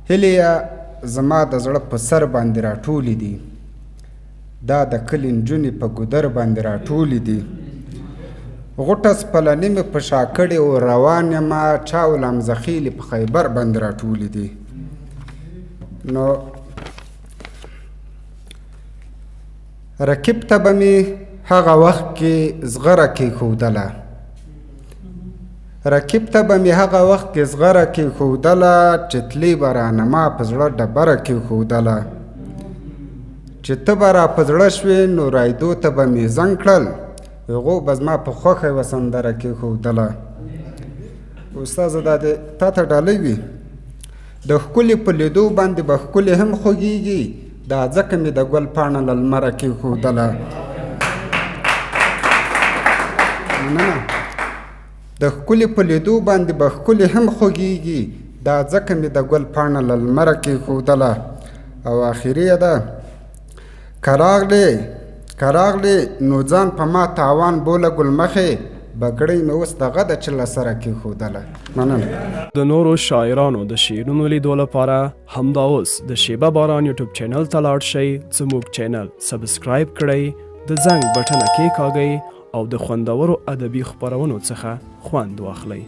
هیلې یې زما د زړه په سر باندې راټولې دي، دا د کلي نجونې په ګودر باندې راټولې دي. غوټه سپلني مې په شا کړې او روان یم، چا او لامزخېلې په خیبر باندې راټولې دي. نو رقیب ته به مې هغه وخت کې زغره کېښودله، رقیب ته به مې هغه وخت کې زغره کېښودله، چې تلې به رانه ما په زړه ډبره کېښودله. چې ته به را په زړه شوې نو رایدو ته به مې زنګ کړل، هغو به زما په خوښه یوه سندره کېښودله. استاذه دا دې تا ته ډالۍ وي. د ښکلي په لیدو باندې به ښکلي هم خوږیږي، دا ځکه مې د ګل پاڼه له لمره کېښودله. مننه. د ښکلي په لیدو باندې به ښکلي هم خوږیږي، دا ځکه مې د ګل پاڼه له لمره کېښودله. او اخري یې ده، که راغلې که راغلې نو ځان په ما تاوان بوله ګلمخې، بګړۍ مې اوس دغه ده چې له سره کېښودله. مننه. د نورو شاعرانو د شعرونو لیدو لپاره همدا اوس د شیبه باران یوټیوب چینل ته لاړ شئ، زموږ چینل سبسکرایب کړئ، د زنګ بټنه کېکاږئ او د خوندورو ادبي خپرونو څخه خوند واخلئ.